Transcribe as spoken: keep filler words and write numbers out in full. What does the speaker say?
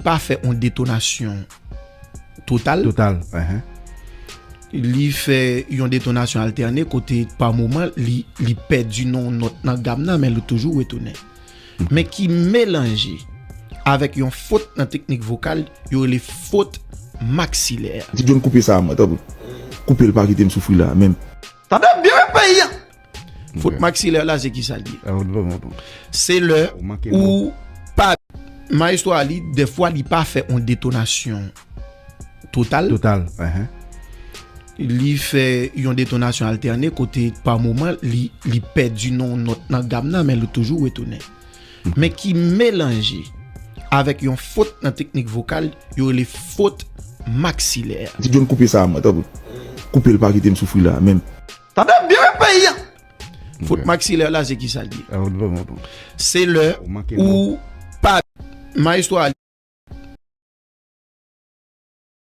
pa fè yon detonasyon total. Total. Li fè yon detonasyon altène kote pa moman li, li pèdi nan yon nòt nan gam nan, men li toujou retounen. Men ki melanje avèk yon fot nan teknik vokal, yo rele fot maksilè. Ti John, koupe sa a mwen, tanpri. Koupe l, pa kite m soufri la menm. Tande byen, peyi a. Fot maksilè la, se ki sa l ye? Se lè ou pa, mayestwo a, li, dèfwa, li pa fè yon detonasyon total. Total. Li fè yon detonasyon altène kote pa moman li, li pèdi nan yon nòt nan gam nan, men li toujou retounen. Men ki melanje avèk yon fot nan teknik vokal, yo rele fot maksilè. Ti John, koupe sa a mwen, tanpri. Koupe l, pa kite m soufri la menm. Tande byen, peyi a. Fot maksilè la, se ki sa l ye? Se lè ou pa, mayestwo a,